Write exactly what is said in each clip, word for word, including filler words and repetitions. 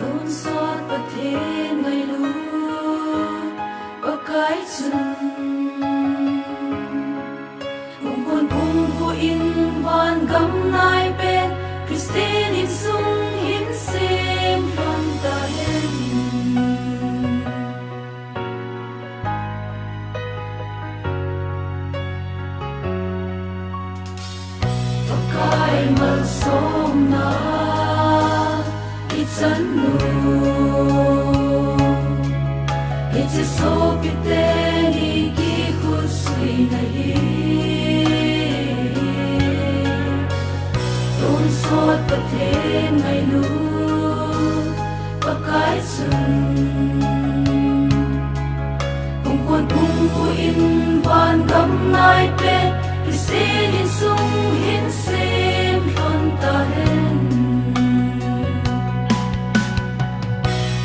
Tonsot Pathen ngailut Pakai chun, hung khun hung vuh in van gam nai pet Christian insung hin sem lhon tahen. Pakai malsomna i chan u, hiche sopite ni kikhusuina hi. Tonsot Pathen ngailut Pakai chun, hung khun hung vuh in van gam nai pet Christian insung hin sem lhon tahen.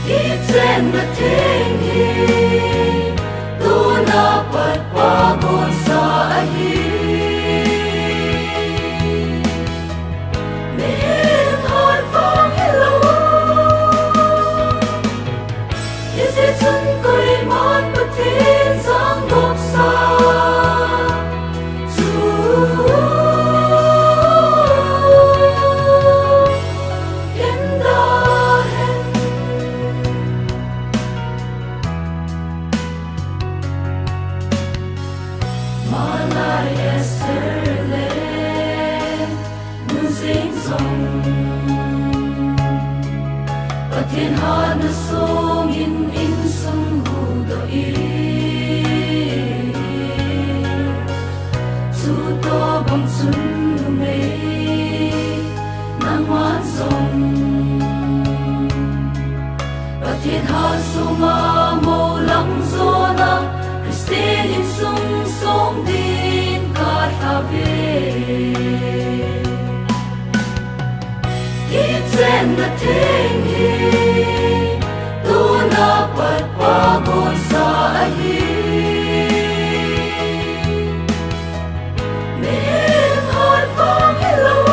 Kichenna theng hi tuna pat pagonsa ahi. Mihem hat vang hilou, hijeh chun koiman Pathen jangopsa chu ken dahen. Malai Esther le nu Jing jong Pathen hatna songin insung huhdoh in, chutobang chun numei nangman jong Pathen hat sunga mou lang jona Christian insung song din kalhave. Kichenna theng hi tuna pat pagonsa ahi. Mihem hat vang hilou,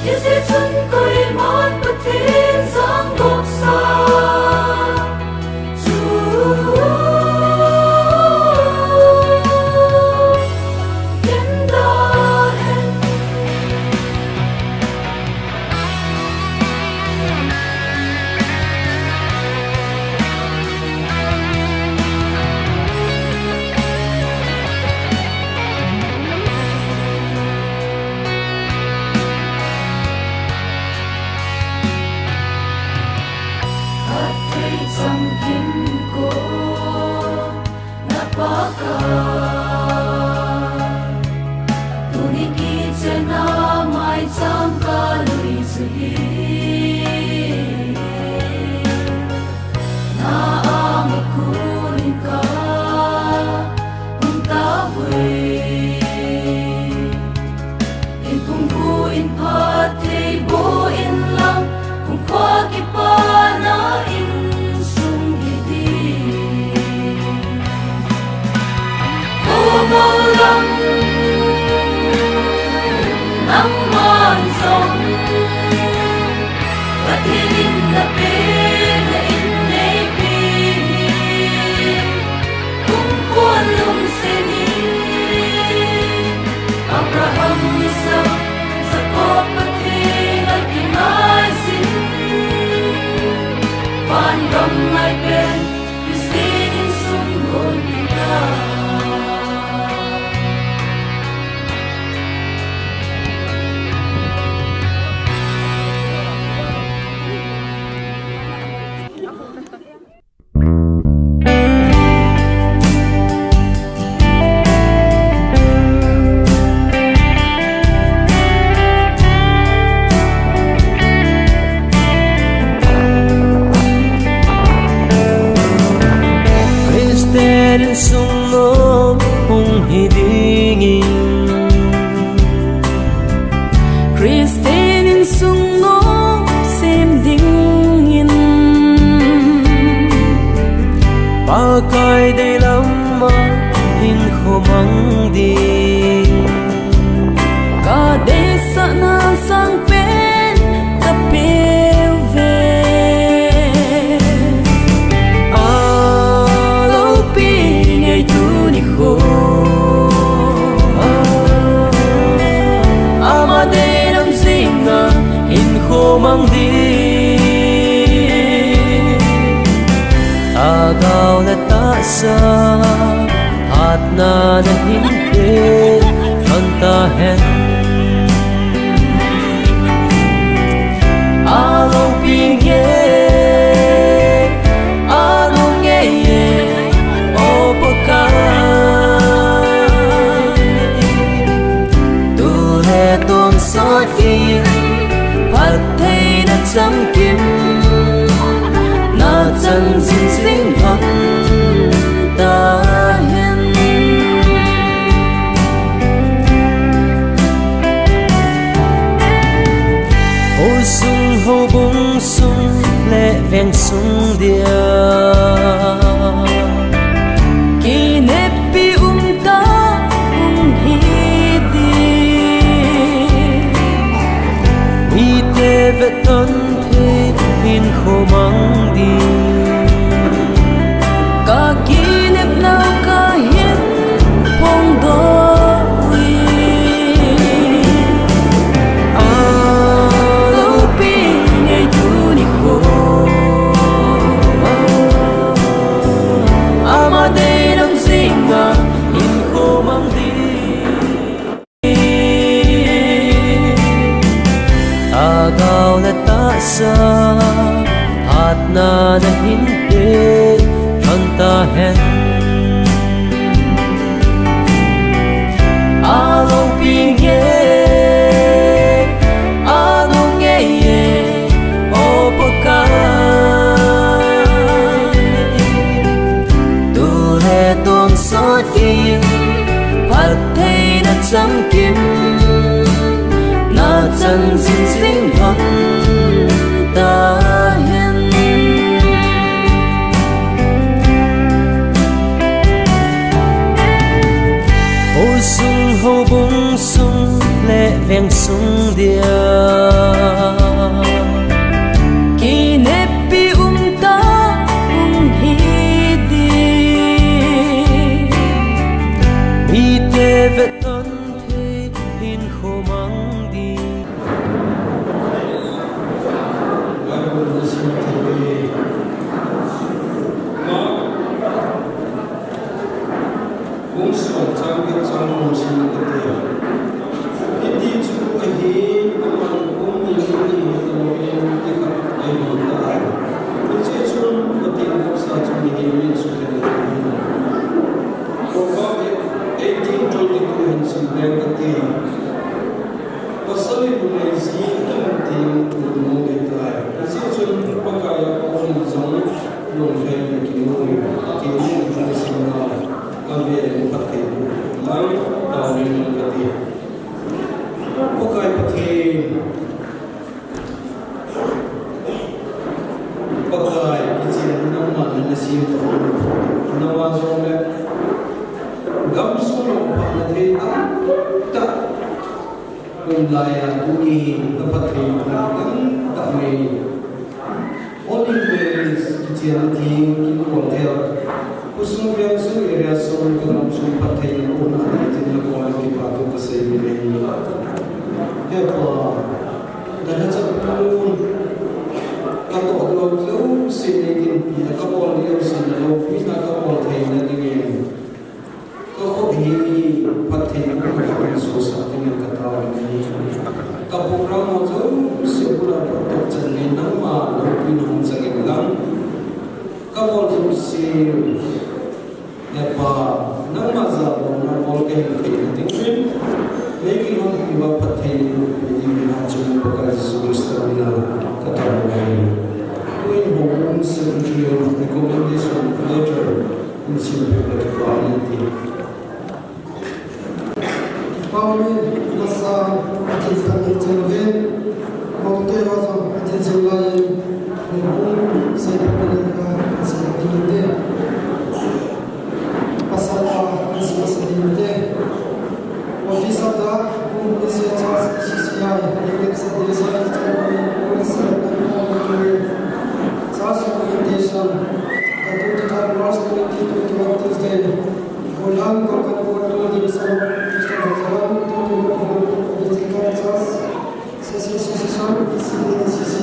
hijeh chun koiman Pathen jangopsa chu ken dahen. mang ding, thagau le tahsa phatna nahin pe lhon tahen. Aloupi ngei, alung ngei e, O Pakai. Tu le tonsot in phattheina chamkim nachan jing jing lhon tahen. Khosung, houbung sung le veng sung dia kineppi umtah um hiding, mite vetton thei hinkho mang ding, ka kinepnau kahin phongdoh uve. Aloupi ngei tuni kho, ama dei nam jing vang hinkho mang ding, thagau le tahsa phatna nahin pe lhon tahen. Aloupi ngei, alung ngei e, O Pakai. Tu le tonsot in phattheina chamkim nachan jing jing lhon tahen. Khosung, houbung sung le veng sung dia kineppi umtah um hiding, mite vetton thei hinkho mang ding. Bible na sim thei e. Mark bung som chang get chang thum sim kate. Hiti chu ahi, aman kum ni ni hi talou in ti khat ahi tai. Hiche chun Pathen thupha chu mihem in suhthei ahi. Proverb eighteen twenty-two hin sim leng kate. Pasal in numei ji atam teng lungmong ahitai. Hijeh chun Pakai a kon in jong lunglhaina kimu, kimu in thilsem nau, avel in phatthei boh lang, taovin lang kati. Pakai Pathen, Pakai, hiche nangman nasem tah, nangma jong le gamsung lungphatna thei tamtah um laiya, tuni na phatthei bohna tamtah nei. Holy Mary's kichen a theng kin bol thei. Khosung vengsung area sung ka gamsung phattheina bohna nei tin na kon kipathu kasei in ahi. He Pa, na lhacha pum, ka toh lou jouse nei tin, ka bol jouse na loupina ka bol theina dingin. Ka khut hi phatthei bohna in sosah dingin ka taovin ahi. Ka program ho jouse bula patdoh chan in nangma loupina hung chang in lang. Ka bol jouse, He Pa, nangma jabol na bol ka hing theina dingin, nei kilhon uva phatthei nei boh peh dingin, Pakai Jesu Christa mina ka taovin ahi. Tuin houbung secretary recommendation letter in sim peh uva kipa in ti. Kipah umin, masa, Pathen phatthei chang uvin, houbung te ho jong Pathen chang lai in, houbung sei peh uva ka sei ding te. Pasal pa, Christmas din te. Office of the Kum Ise Church, C C I, David Sadisha, Church Communication, the twenty-third March twenty twenty-one, Tuesday. Golang Kokani Board Building, Mister Hazalam, twenty-one of Visiting Church, C C C C, C C C.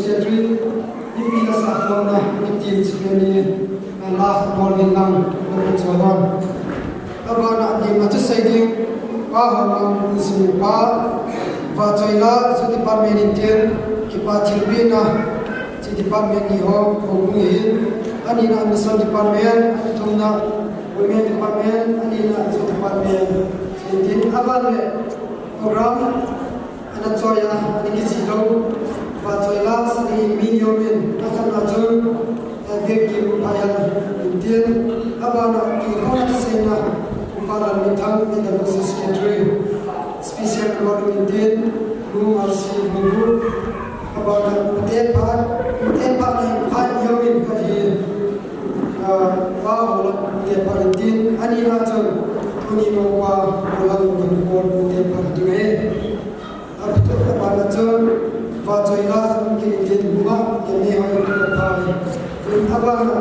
Secretary, Nipi la sa kong na, Nipi Secretary, na la sa kong in lang, na ku chua don. Abana di ma chu sei ding, pa ho lang, in sung pa, va choi la, so department in tin, kipa thil pi na, chi department ni ho, ho kung hin, ani na mission department, ani thum na, women department, ani na so department, chi tin, aban le, program, Ana choi a, ana kichi lou. Va choi la, sani mi ni umin, akhatna chun, eh, Bek Kim Phayan, intin, abana, kihona seina, Upa Lalminthang, P W C Secretary, Special Envoy intin, Nu Mercy Bhungu, abana, Ute Phat, Ute Phat ni, Phat ni umin, khat hi, ah, Pa Hola, Ute Phat intin, anina chun, Tuni Maupa, Hola, Ute Phat intin, eh. Apitu abana chun, va choi la, um, ki intin bunga, ki me hoi tu le pai. Tun abana,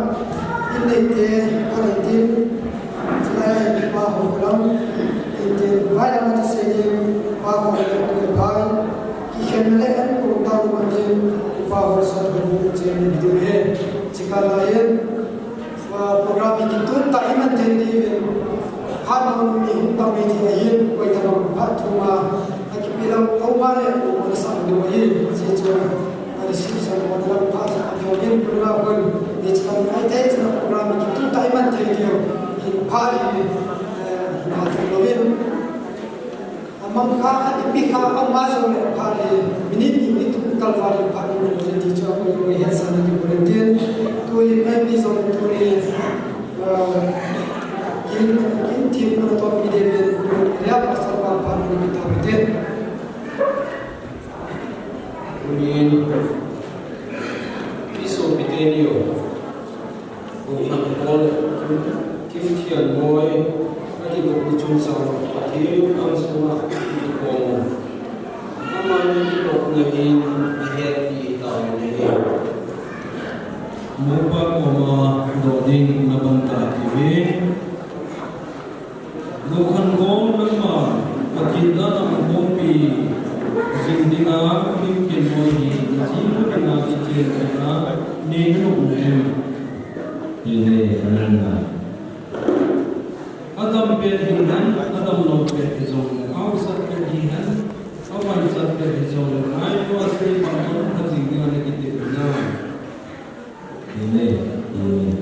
in nei te, a intin, chulai pa ho lam, intin, vai lam tu sei din, pa ho lam tu le pai. Ki khen le, an ku ta lu ma din, pa ho sa tu bu che me din he. Chika la yen, Ah, program hi kitun tah iman thei diuvin, phat hung mi hung tam mai thei ahin, koi tabang phat thum a, akipe lam a um a le, um a sa diu ahi, hiche chu, a reception, koi tabang phat thum a diu ahin, koi tabang, hiche tabang, ai thei chu program hi kitun tah iman thei diu, hin phat hi, eh, hin hat lou in. Amang kha, a ipi kha, ama jong le phat hi, minute ni, minute thum kal val hi phat hi, minute ti chu a koi koi het sa na ti ko le tin. Tu hi, mai pi jong le tu ni, ah, kin, kin thim ko na to pi de ven, ria pastor pa phat ni ta pi tin. Amen. Pi so pi te ni o. Ko man ko le, kin, kin thian moi, a ti ko ku chung sa, a ti Amani kitopna in ahetpi tauvin ahi. Mopa koma doh ding nabang tah atiuve. Gokhankhol, nangma Pathen dana hung khompi jing dinga Kimthenmoi hi najipa dinga kichenpi a nei nanom em? Nei, nei, nei. Adam pet hihen, adam lou pet hijongle, aosat pet hihen, avaichat pet hijongle, ngai tua sei pang pang pha jing dinga nakitep hinam? Nei, nei.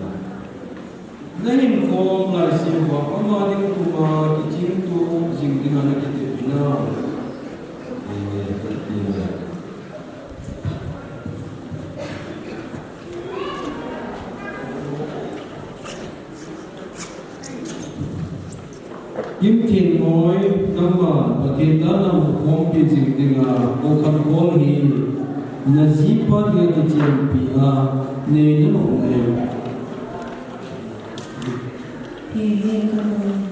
Nahinkhom laiseuva, ama ding tuma kiching tup jing dinga nakitep hinam? Nei, nei. Kimthenmoi, nangma Pathen dana hung khompi jing dinga Gokhankhol hi najipa dinga kichenpi a nei nanom em? He, he, kanom.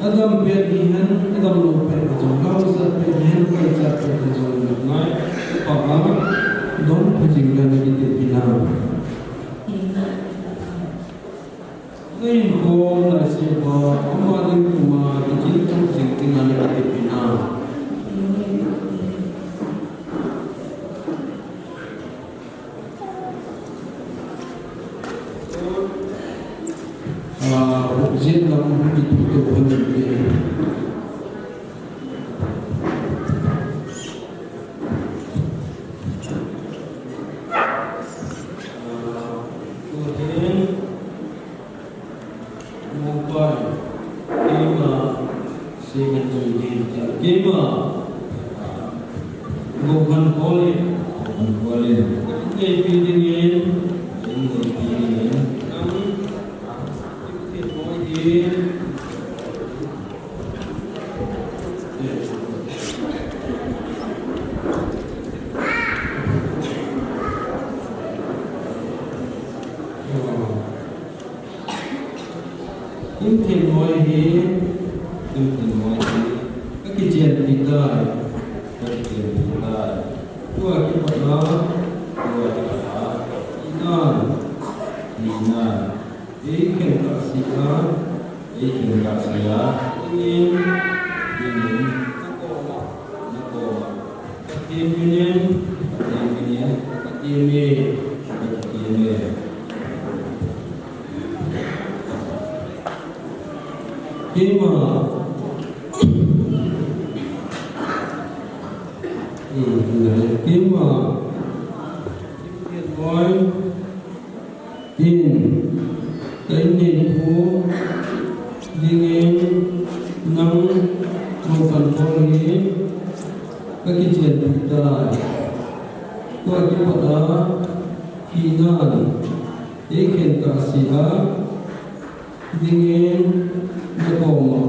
Adam pet hihen, adam lou pet hijongle, aosat pet hihen, avaichat pet hijongle, ngai tua sei pang pang pha jing dinga nakitep hinam? Nahinkhom laiseuva, ama ding tuma kiching tup jing dinga nakitep hinam? Ah, opposite lam hung kitup to hon te. Ah, tuhin, mopa, keima, Second to the, keima, Gokhankhol in, Gokhankhol in, neipi dingin, neipi dingin, nang, Kimthenmoi hi, Kimthenmoi hi, Kimthenmoi hi, kakichenpi tai, kakichenpi tai. Tua kipat a, tua kipat a, hinam, hinam. Eikhen kahsea, eikhen kahsea, dingin, dingin, nakoma, nakoma. Pathen minin, Pathen minin, Pathen minin, Pathen minin. Keima. Hmm, keima. Kimthenmoi. In, ka in neiphu dingin nang Gokhankhol hi kakichenpi tai. Tua kipat a hinam, eikhen kahsea dingin nakoma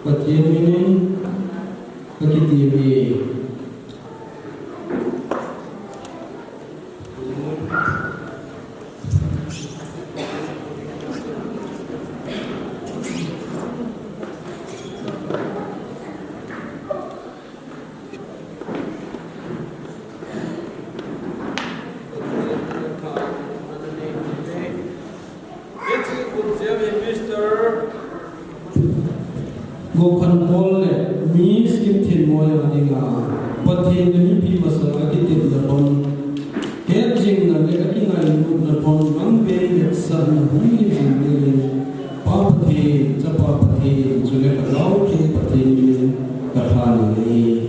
Pathen minin kakitep e. Gokhankhol le Miss Kimthenmoi a dinga Pathen le mipi masanga kitepna thon, hetjingna le akingailutna thon, mang pen hetsahna hung hi jing dingin, Pa Pathen, Chapa Pathen, chule ka Lhagao Theng Pathen minin ka thanei e.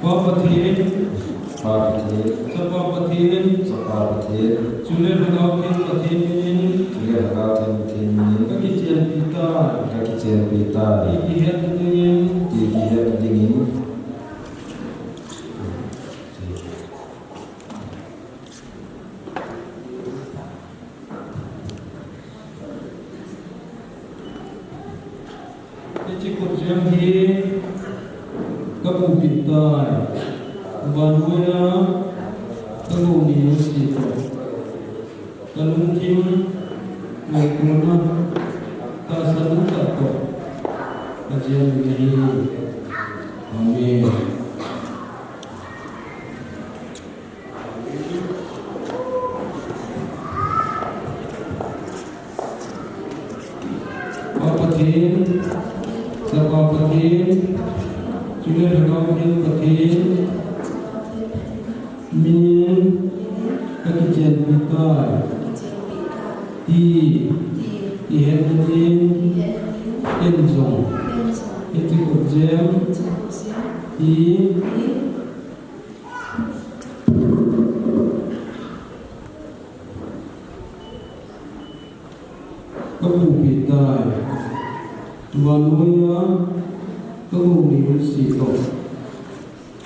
Pa Pathen, Pa Pathen, Chapa Pathen, Chapa Pathen, chule Lhagao Theng Pathen minin, chule Lhagao Theng Pathen minin, kakichenpi tai, kakichenpi tai. Ti kihet dingin, ti kihet dingin. Hiche kotjem hi kapuipeh tai. Vannoiya kagou ni jouse toh, kalungthim ngaitona tahsan umtah toh, kajem ahi. Amen. Pa Pathen, Chapa Pathen, chule Lhagao Theng Pathen minin kakichenpi tai. Ti, ti hetna ding, ken jong hiche kotjem hi kapuipeh tai. Vannoiya kagou ni jouse toh,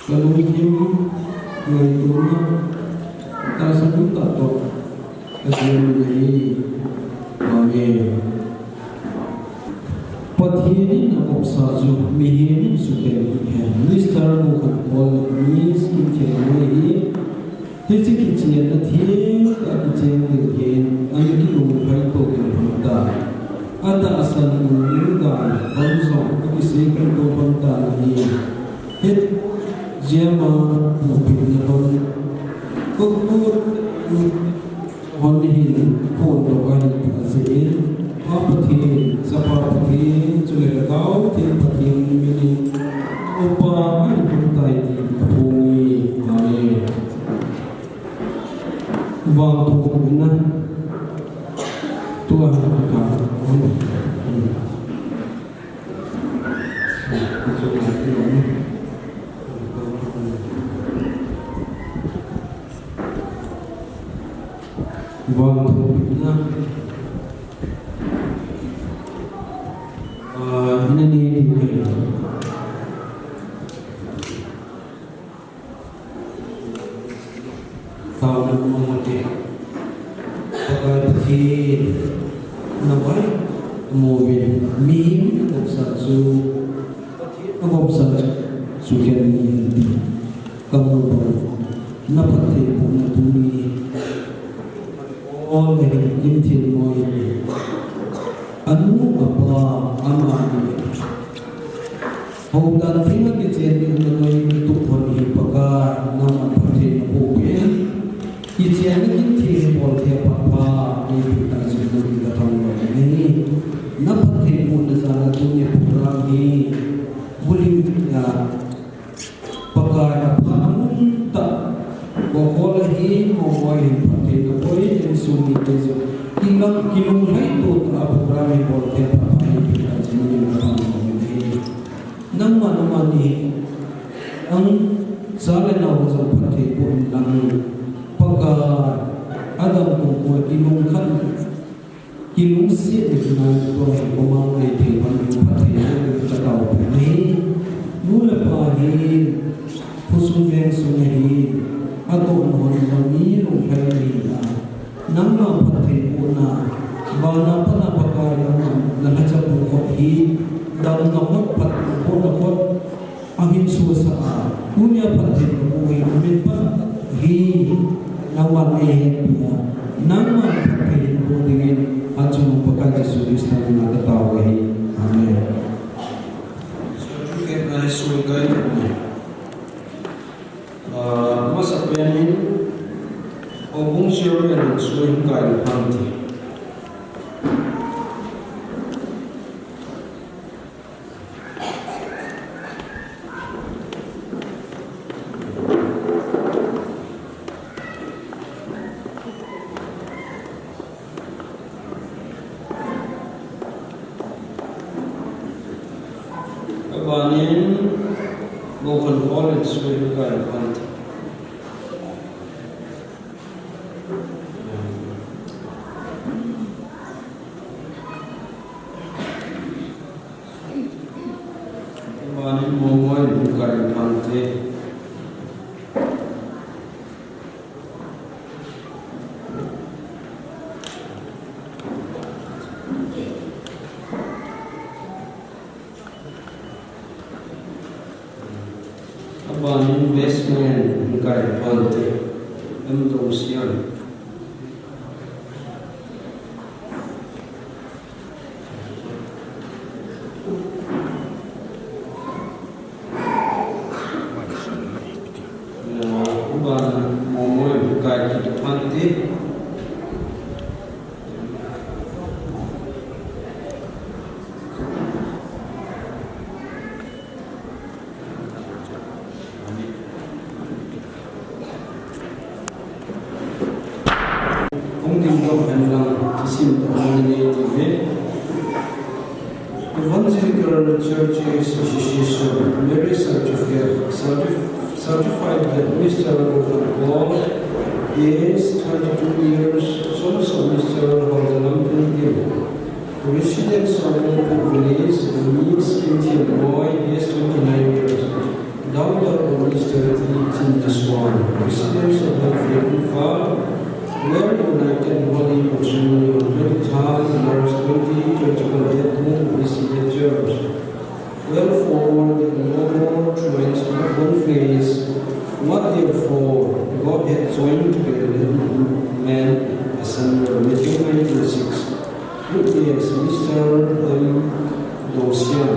kalungthim ngaitona tahsan umtah toh, kajem ahi. Amen. Pathen in avopsa chu mihem in sukhen ahi. Mister Bukhanpol, Miss Kimthengmoi hi, hiche kichenna themtah kichen ding hin, ana kilunglhai to to lhon tai. Atahsan nung nung dan, hon jong akisei khen to lhon tan ahi. Hijeh a puipehna lhon, kakot hon hin phondoh ahi tah jeh in, Pa Pathen, Chapa Pathen, chule Lhagao Theng Pathen minin, Upa ahi lhon tai ti kaphong e. Amen. Vangthu ina. Tua ka. Vangthu ina. Ah, ina ni ni. Taona mong mong te. Pakai Pathen, navai mo uvin, mihem in agopsa chu, Pathen in agopsa chu, sukhen ahi ti kamu bang, na phattheibohna tuni, ol ahi, Kimthengmoi, anu, apa, ama ni. Houdan theng a kichen ding nanoi tup lhon hi Pakai, nangman phatthei naboh peh in. Kichenna kin thei hi bol thei pha pha, neipeh tah jeh in nangma kathangvah in ahi. Na phattheibohna jal a tuni program hi, bulhing a, Pakai apha mun tah, Bokol ahi, Mongmoi ahin phatthei naboi, insung mite jong, kilang, kilunglhai to tah a program hi bol thei pha pha, neipeh tah jeh in nangma kathangvah in ahi. Nangma, nangma ni, nang cha le nao jong phattheiboh in lang, Pakai, adam kum ko kilungkhat, kilungset le kinai tua hi koima ngai thei pon in phattheiboh in katao peh in ahi. Nu le pa hin, khosung vengsung ahin, atohna hon jong mi lunglhai ahin a. Nangma phattheibohna, vana pat a Pakai nangman nalhacha pumkhat hi, damna khut, phattheibohna khut, ahin sosah a, tunia phatthei naboh hi, amin pan hi, nangman neihetpi a, nangman phatthei naboh dingin, achung Pakai Jesu Christa mina katao ahi. Amen. Ah, masapen in, houbung chairman in soi hung kai lhon ti. Abanin, Mokan College, Suai Kai Pante. Mani Momoi Kai Pante. Abanin Basement Kai Pante, M Dosian. Abanin Momoi Kai Pante. Hung ding dong hen lang, kisim to hung ni ti ve. Evangelical Churches Association, marriage certificate, certif-, certified that Mister Robert Paul is twenty-two years, sons of Mister Hauzalam Pumkim. Residents of Longput Village, Miss Kim Thiam Moi, age twenty-nine years. Daughter of Mister T. Chin Jaswal. Residents of Longput Village, were united in holy matrimony on twenty-third March twenty twenty-one at Longput V C A Church. Wherefore, the Lord transformed one face, what therefore God hath joined together, let no man asunder. Matthew nineteen six. Witness Mister M Dosian,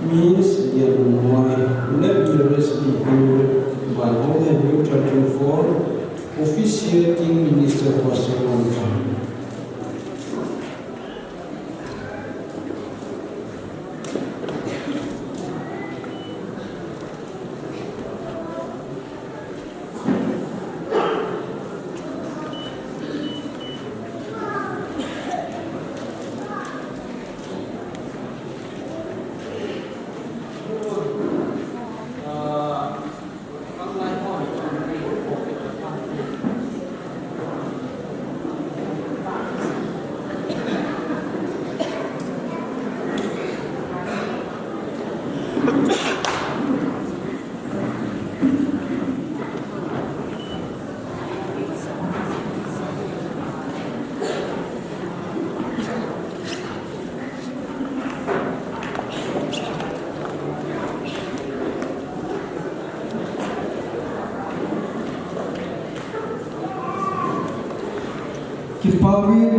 Miss Lian Moi, let the rest be honored by all the new thirteen four officiating minister Pastor Wan Khan. Kipa uvin,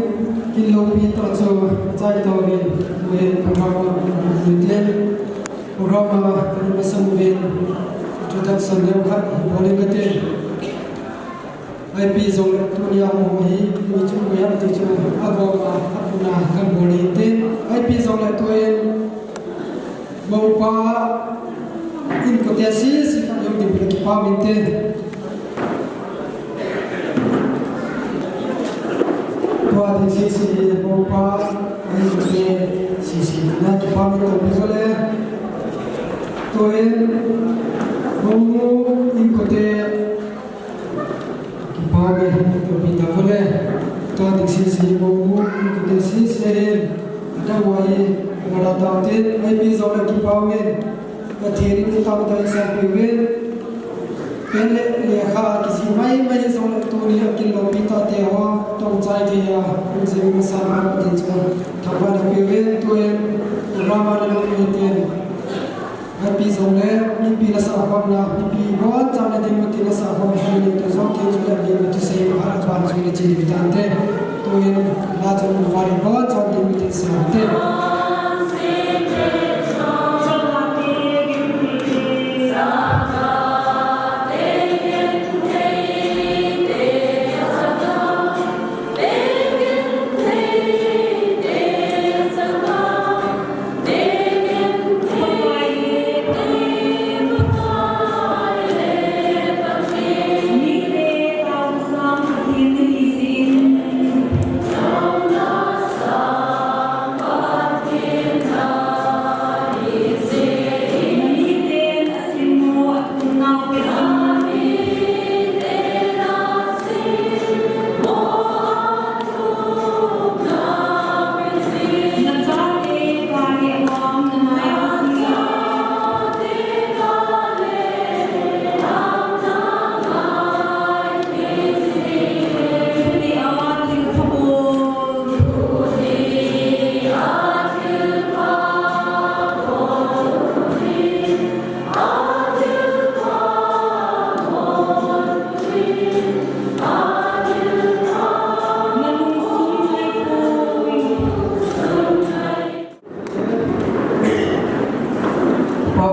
kin loupi tah chu chai tauvin, uvin program a, uvin program a, uvin masang uvin, introduction leu khat, bol inge kati. Ipi jongle tunia hung ho hi, mi chu koi ham ti chu, abol a, apuna kan bol inte. Ipi jongle tuin, Mopa inkote sese khat jong ding pela kipa uvinte. Tua ding sese hi Mopa inkote sese na kipa uvinte. Tuin, Momu inkote Kipa uve, loupi tah uvin le. Tua ding sese hi Momu inkote sese hin, adang uva hi, bol a tauvin, ipi jongle kipa uvin. Pathen in itam tah in eisanpeh uvin. Pen le lekha kijih maimai hijongle tunia kin loupi tah te ho, tong chai thei a, hung jing masa a Pathen chunga thangvahna pe uvin, tuin, program a na lhung u hitin. Ipi jongle, mipi lasa khomna, mipi bonchan na ding u ti lasa khom hi le tu jong ti chu le ding u ti sei phat a ban chu le chi ni tante. Tuin la chu mipi bonchan ding u ti sei te.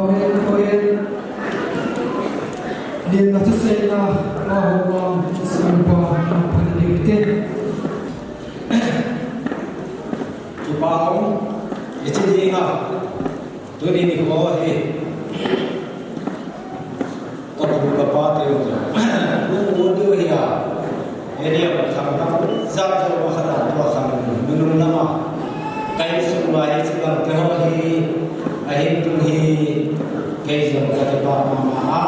Koin, koin, nin na thuseina, pa ho ma, sum pa, pa ni te. Kipa um, ichi dinga, tuni nikho hi. Ka pu ka pa te u. Lu mu diu hi a. Area ba thang na. Za za ba kha da to kha. Nunung na ma. Ka insung uva hichi bang te ho hi. Ahin tung hi. Kei jong ka te pa ma ma.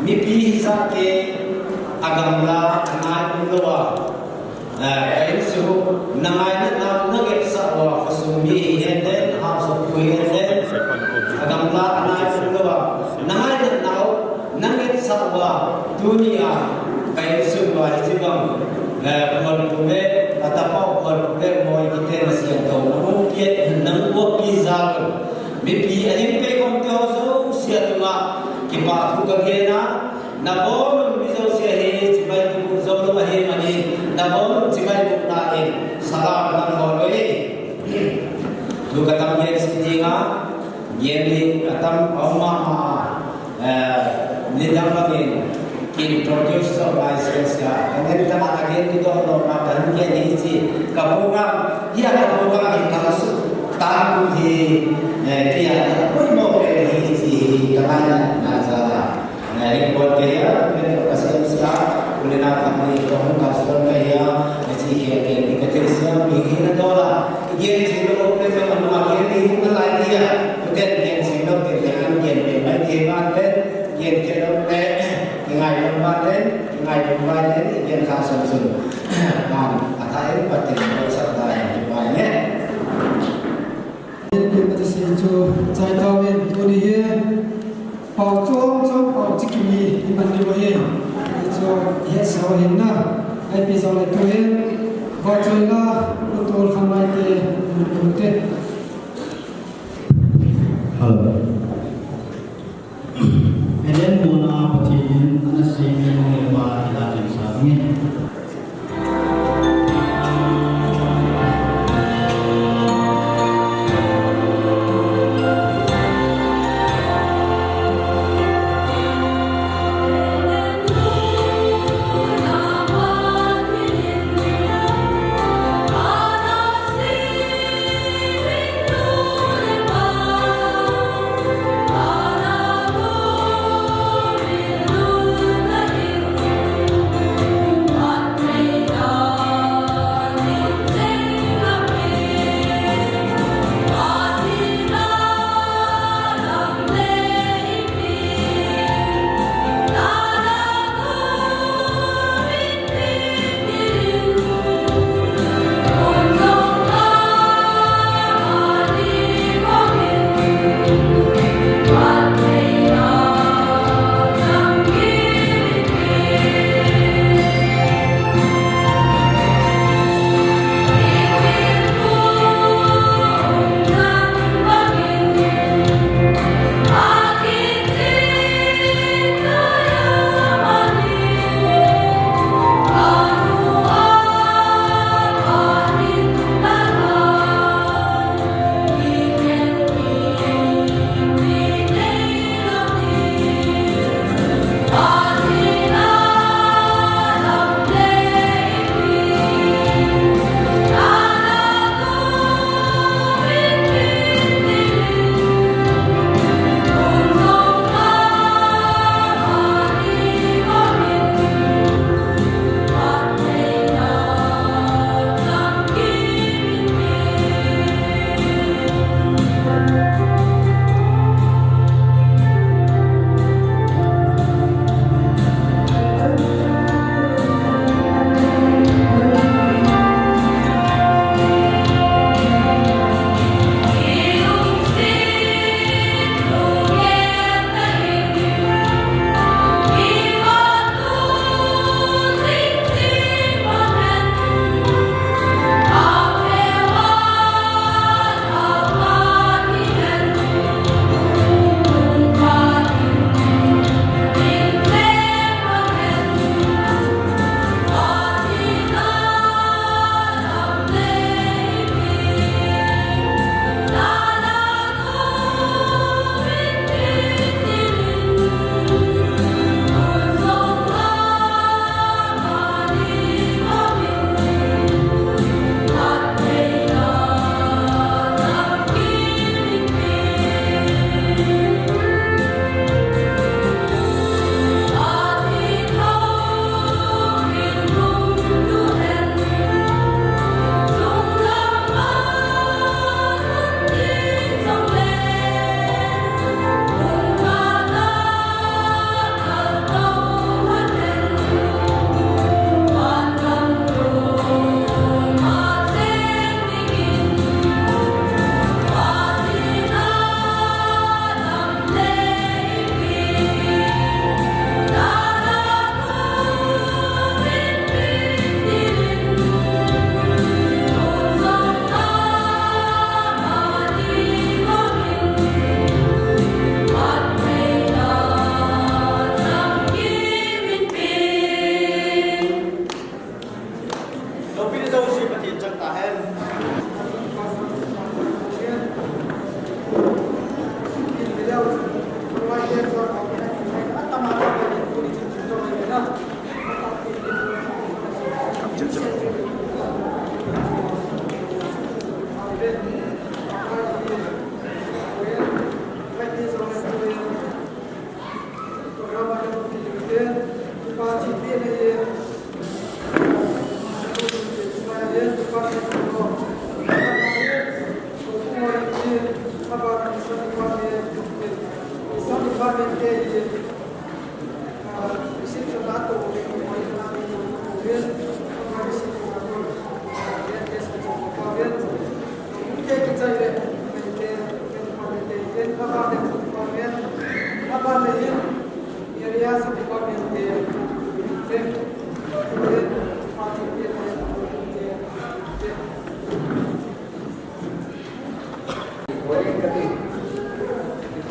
Mipi hi za te. Agamla, angai um lou a. Eh, ka insung, na ngaina nau, na ngetsah uva, khosung mi hi hen den, hausa pu hi hen den, agamla, angai um lou a, na ngaina nau, na ngetsah uva, tuni a, ka insung uva, hichi bang, eh, Khualpu le, atapa u Khualpu le, moi kite na siam to, na mu pi, na mu pi za lo. Mipi, ahin pe kon te ho jouse a tunga, kipa thu ka gen a, Na bonun mi jouse hi chibai bu jou lou ahi mani, na bonun chibai bu na in, salam dan ho loi. Tu ka tam yen si dinga, yen ni ka tam aum mama, eh, ni dang bangin, kin introduce so lai sia sia. Ka nen tama ka gen ni dong dong ma ka ken hi chi, ka program, ya ka program hi ka su, ta ku hi, eh, kia, koi mo pe hi chi hi, ka mai na, na za. Ngai ring bol ke ya, ngai ring ka siam sia, ule na khat ni ko hung ka suan ka ya, ngai chi ke ke ni ka thil siam, ni hi na dola, gen chi lo ko pe ma ma gen ni hung ka lai ni ya, ko ten gen chi lo ke ke an gen pe mai ke ma le, gen ke lo le, ke ngai lo ma le, ke ngai lo ma le, gen ka sun sun. Man, a tha en pa ten ko sa da en ke pa ne. Pi ma ta si chu chai tau in, tuni hi. Pau chom chom, pau chikimi, i man diu ahi. Hichu, hi sao hin na. Ipi jong le tu hin. Vaichoi la, u tol khan lai te, mun kum te. Hello. Eden muna Pathen in ana seimin le pa ila tin sa nge.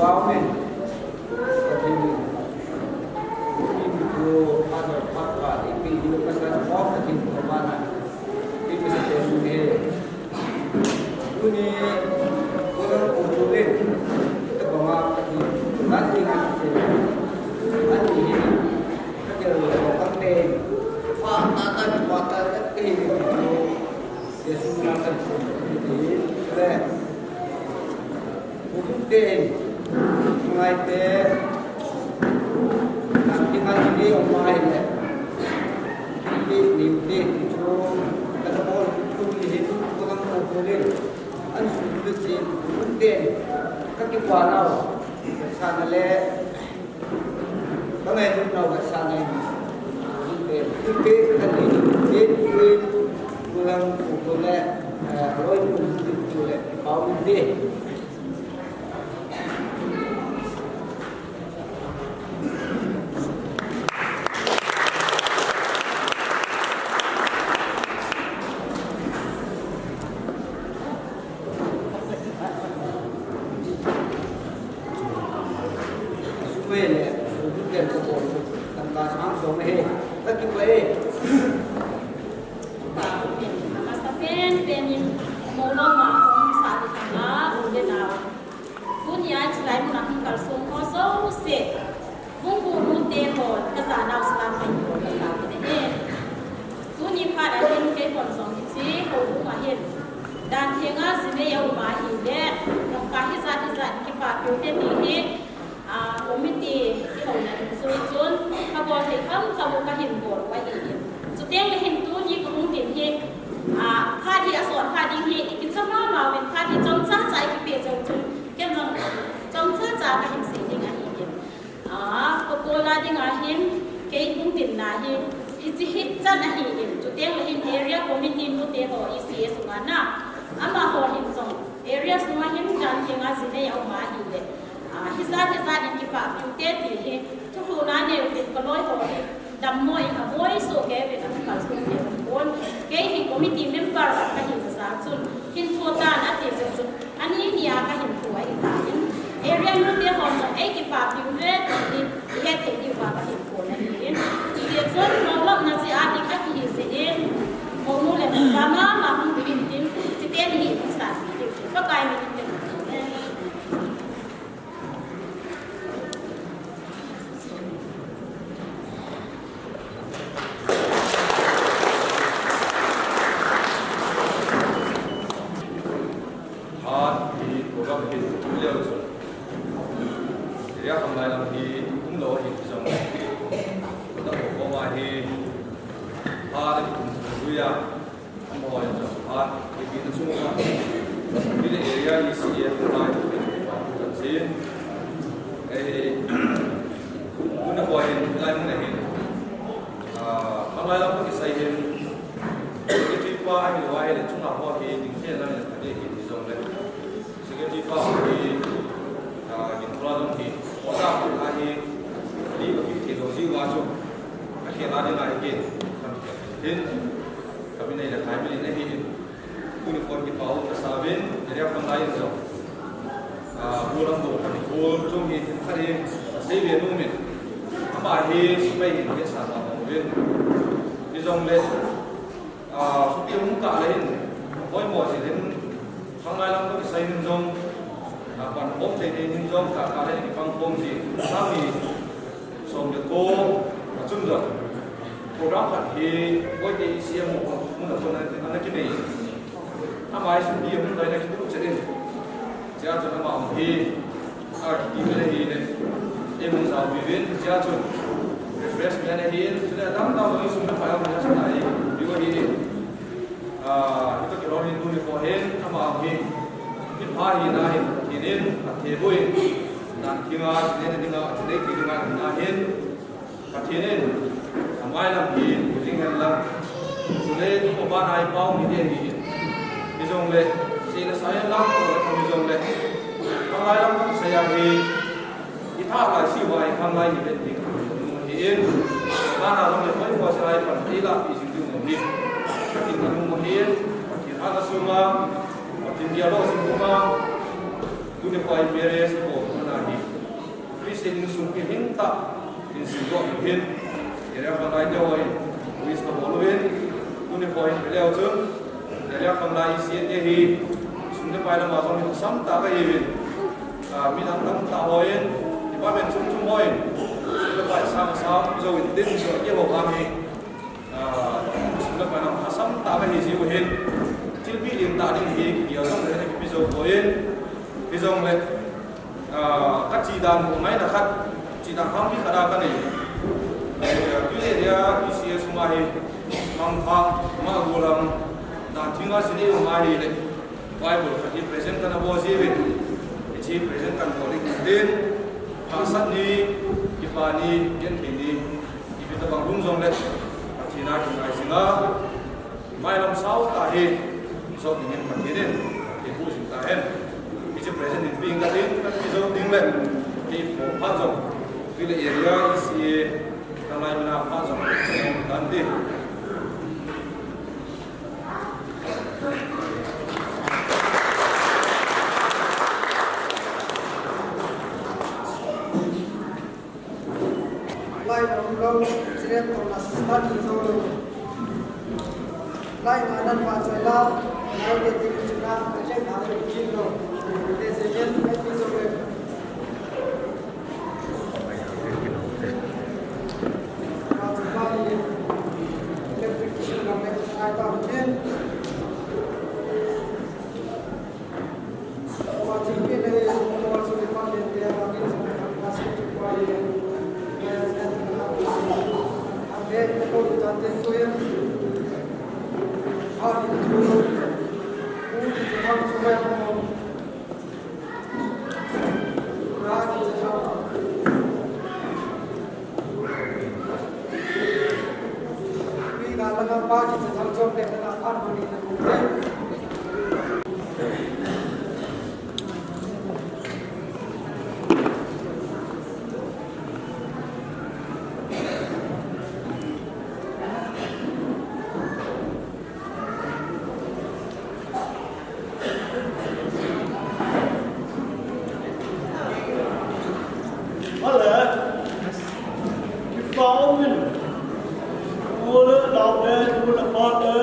Empowerment, Pathen in, Pathen in, Father, Father, ipi, ipi, Pastor, Father, Pathen in, Bana, ipi, Pastor, Pathen in, tuni, Pastor, Pastor, Pathen in, tabang a, Pathen in, Pathen in, Pathen in, Pathen in, Pathen in, Father, Father, Pathen in, Jesu, Pathen in, Pathen in, Pathen in, Hukun te in, ngai te, nang ti ngai ti ong mai le. Ti ni ti ti chu, ka ta bol tu ni hi tu ko nang ko ko le. An su tu ti hukun te in, ka ki kwa na, sa na le. Ka ngai lut nau ka sa ngai. Ipe, ipe ka nei, ipe, ipe, kulang, kukule, eh, loi, kukule, pau, ipe. Sumai le, sumai le, ko ko, tangka sang sumai he, ka ki ko e. Ka min, ka sa pen pen in, mo lo ma kong sa di tanga, u de na. Tunia chilai mun a hung kalsong ho jouse. Hung bu mu te ho, ka sa nau sa mai ho, ka sa ke ne. Tuni phat a hin kei hon jong hiche houbung a hin, Dan Thenga jinei a um ahile, kong ka hijat hijat kipa peh u te ti hi, a, committee kihouna in jui chun, ka bol thei kham kham u ka hin bol u ahi. Chuteng le hin tuni ka hung din hi, a, phat hi a sot phat ding hi, i kicha mama uvin phat hi chomcha cha i kipe jong chun, ken jong chomcha cha ka hin sei ding ahi. A, ka bol a ding ahin, kei hung dinna hi, hiche hi chan ahi in, chuteng le hin area committee nu te ho E C S nga na, amaho hin jong, area sunga hin Dan Thenga jinei a um ahile. A, hijat, hijat in kipa peh u te ti hi, thuhilna neu tin ka loi ho hi, dammo in a boi so ke ve na kal so ke ve pon. Kei hi committee member ka hi na sa chun, hin tho ta na ti jong chun, Ani nia ka hin thu ahi tan. Area nu te hon jong ei kipa peh uve ti hi, i het thei diu va ka hin thu ahi. Hijeh chun, mo lop na chi a dik a kihi jeh in, mo nu le pa ma ma hung ding in tin, chi te ni hung sa diu. Pakai min in tin. Phat hi program hi tu leu chun. Area khamlai lam hi um lou ahi jong. Kota ko ma hi. Phat hi tum tu ya. Amaho jong phat hi na chung ma. Hi le area hi si ya lai tu kan sin. Eh, mun a ko hin lai mun a hin. Ah, khamlai lam ko kisai hin. Secretary pa ahi lou ahile chunga ho hi ding thei lang le khat hi hijongle. Secretary pa hi, ah, kin thula jong hi. Ota pa hi, li ba ki thei lou ji wa chu. A khel a ding ahi ke. Hin, ka bi nei le khai mi le nei hi. Tuni kon kipa u kasa uvin, area khamlai in jong. Ah, bu lam bou khat hi, bu chung hi, khat hi, sei ve nom in. Ama hi, sipai hin, ke sa ma bang uvin. Hijongle, ah, suti hung kah le hin, poimo jin hin, khamlai lam ko kisai hin jong, ah, pan khom thei thei hin jong, kah kah le hin pan khom jin. Sang ni, Som le ko, a chun jong. Program khat hi, Boite C M o, mun a kon ana kinei. Ama hi sum hi mun lai na kitu cherin. Chia chun ama hi, a kiti le hi le. E mun sa bi vin, chia chun. Refreshment hi, chule dang dang lo sum le pa ya mun sa na hi. Bi wa hi. Ah, ito kilon hin tuni ko hin, ama hi. Hi pa hi na hi, hi nin, a the bui. Dan thinga, chine dinga, chine dinga, na hin. Pathen in, amai lam hi, jing hen lang. Chule, tu ko ba nai pau ni de hi. Hi jong le, si le sa hen lang, ko le hi jong le. Khanglai lam kan sa ya hi. I tha lai si wa i khanglai ni vet ni. Hi in, ba na jong le, koi ko sa ai pan, i la pi jing jing ni. Pathen na mu hi in, Pathen a ka su ma, Pathen dia lo si mu ma. Tu ni ko ai pere si ko, na hi. Christian insung pi hin ta, insung doh pi hin. Area khanglai te hoi, wish kabol uvin. Tuni hoi, pele ho chun. Area khanglai C N A hi, sum le pai lama jong hi lhasam tah kahiuvin. Ah, mi dang dang tah hoi, department chom chom hoi. Sum le pai sang sang, jou in tin, so ke ho kami. Ah, sum le pai lam lhasam tah kahi jiu hin. Thilpeh lentah ding hi, kipi a jong le, kipi jou hoi. Hi jong le, Ah, ka chi dan ko ngaina khat, chi dan hangpi khat a ka nei. Eh, tui le dia E C S ma hi, hang pha, ma gu lam, dan thinga si nei ma hi le, Bible khat hi present kan a bo ji ve. Hichi present kan bo le kin din, hahsat ni, kipa ni, genthei ni, ipi tabang hung jong le, Pathen a kingai jing a. Mailam sao tah hi, jot dingin Pathen in, eipu jing tahen. Hiche present in pi ing katin, kapi jot ding le, eipu pha jong, tui le area E C A, khanglai mina pha jong, chayong tan ti. Lai um lo, chile to na start in zo lo. Lai ma nan ma chai la, lai te ti chuna, ka chen na le kin lo. Te se ken, ka ti zo le. Ma chu pa ni, electrician na me, ai ta kin. Ale, kipa umin, u le nao te, nu le pa te,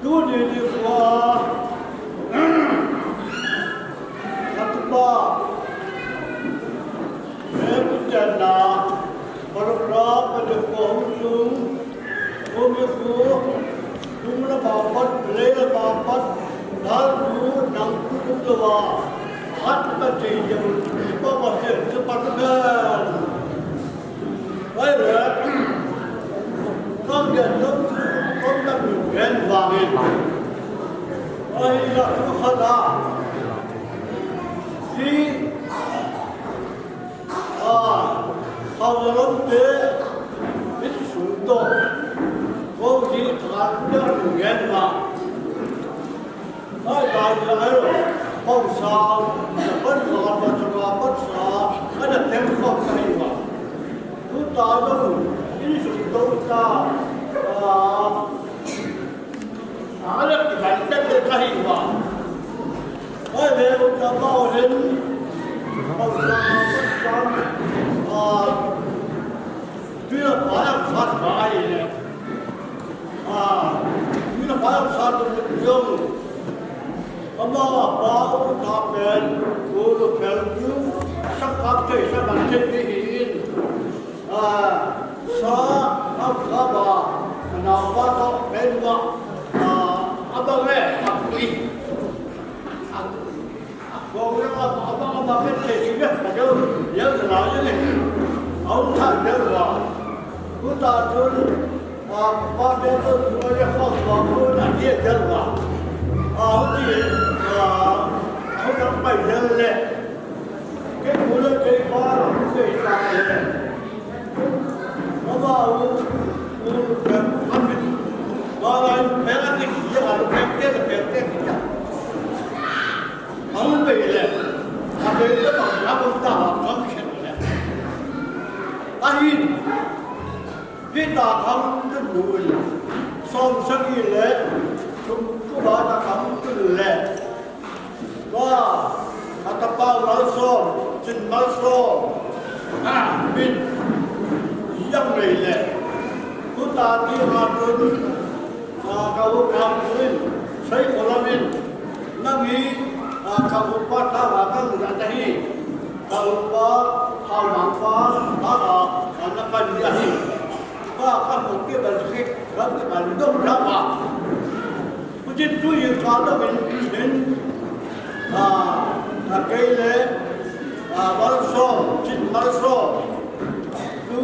tuni nikho a, katupa, He kutena, program kati ko hung tung, kumi ku, tung la papat, play la papat, dal tu, nang tu tu tu wa, hat ka ti jeng, pa pa se, se pa tu kan. Ai le, kam dia tu, kam ta tu, gen wang in. Ai la tu kha da. Si, Ah, Hausalam te, insung to. Ko ji thakan puja ngen ma. Ai, ai, ai, Hausa, Japan ma, Japan sa, ada tem ko kai ma. Tu ta do, insung to ta, ah, Ala kiban tek tek kahi uva. Oi, ve, u ta pa o hin. Au sa, sa, a, tui la pa la sa ba ai le. A, tui la pa la sa tu jong. Ama pa u ta pen, u lu pel tu, sa kap te, sa ban te ni hin. A, sa, a, a ba, a nao pa to, pen ba, a, a ba ve, a kui. A, a ko ve a, a ba, a ba ve te, si ve, a jo, yo, na, yo, ni. A u ta, yo, ba. U ta, tu, a, pa, te, to, tu, ya, ko, ba, ko, na, ye, yo, ba. A, u ti, a, a u ta, pa, yo, le. Mama u, u, u, u, mama u, pela ni, ya, u, pela, pela, pela, pela. Ang pele, ang pele, ang pele, ang pele. Ahin, hita khang tu nun, som sagi le, sum tu ba ta khang tu le. Wa, atapa Malsom, Chin Malsom, ah, min, yang lei le. Kuta ti ma tun, ah, ka u kam tuin, sai ko la min, nang hi, ah, ka u pa ta wa ka u na ta hi, ka u pa, ha ma pa, ha, ah, na ka ni ahi. Ba ka mu ke ba ki, ka ke ba dong ta ba. Kuchin tu yin ka dong in, in, ah, a kei le, ah, Malsom, Chin Malsom. Tu,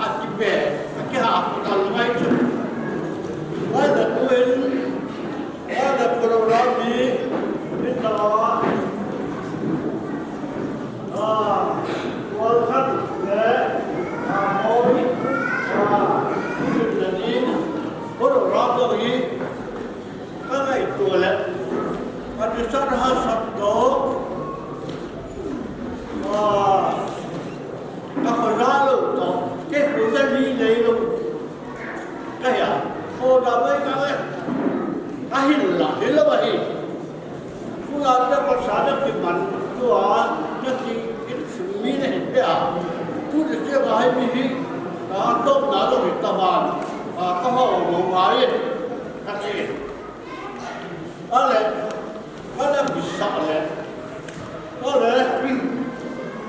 a ki pe, a ki ha, a ka lu ngai chu. Wai da tu in, wai da program ni, in da, ah, wal khat le, ah, hoi, ah, tu in da ni, program da ni, Ka ngaito le, ka ti sat ha sat to. Ah, ka khoja lou to, ke khoja ni nei lou. Ka hia, khoja mai ka le. Ka hil la, hil la ba hi. Kula te pasal na kiman tua, na ki, ki sumi na hi pe a. Tu te te ba hi mi hi, ka to na lou hi ta ban. Ka, ka ho lou ba hi. Ka ti. Ale, ale bisa ale. Ale,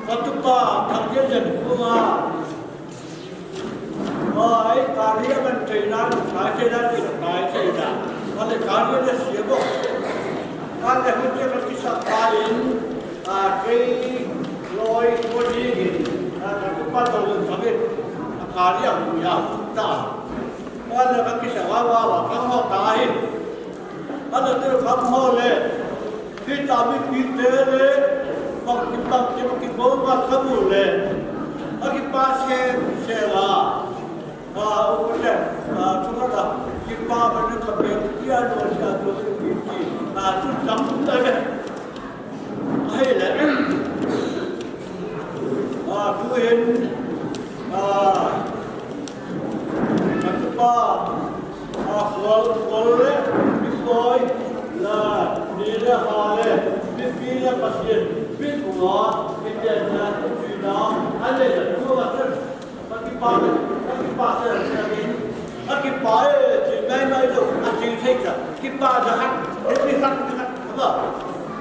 katupa, thangye jen kuma. Ai, kari aman china, kai china, kai china. Ale, kari na siya bo. Ale, hujye ka kisa kain, a, kei, loi, ko di, a, katupa, tawin, sabi. A, kari ang kuya, ta. Ale, ka kisa, wa, wa, wa, ka ho, ta, hin. Ana te kham ho le, hita mipi te le, bang ki bang ki bang ki bol ma khamu le, a kipa se, se la. A, u le, a, tu ka da, kipa ma ne ka pe, ki a no, ki a no, ki, ki, a, tu tam tu da le. Ahile, a, tuhin, a, katupa, a, khol, khol le, mikoi, la, ni le, ha le, mipi le, Pathen, mipi le, mitenna, tuina, ale, tu, a, tu, Ka kipa le, ka kipa se, se, se, ka kipa e, ti mai mai lo, a ti se ka, kipa da ha, e ti ha, ha, ha,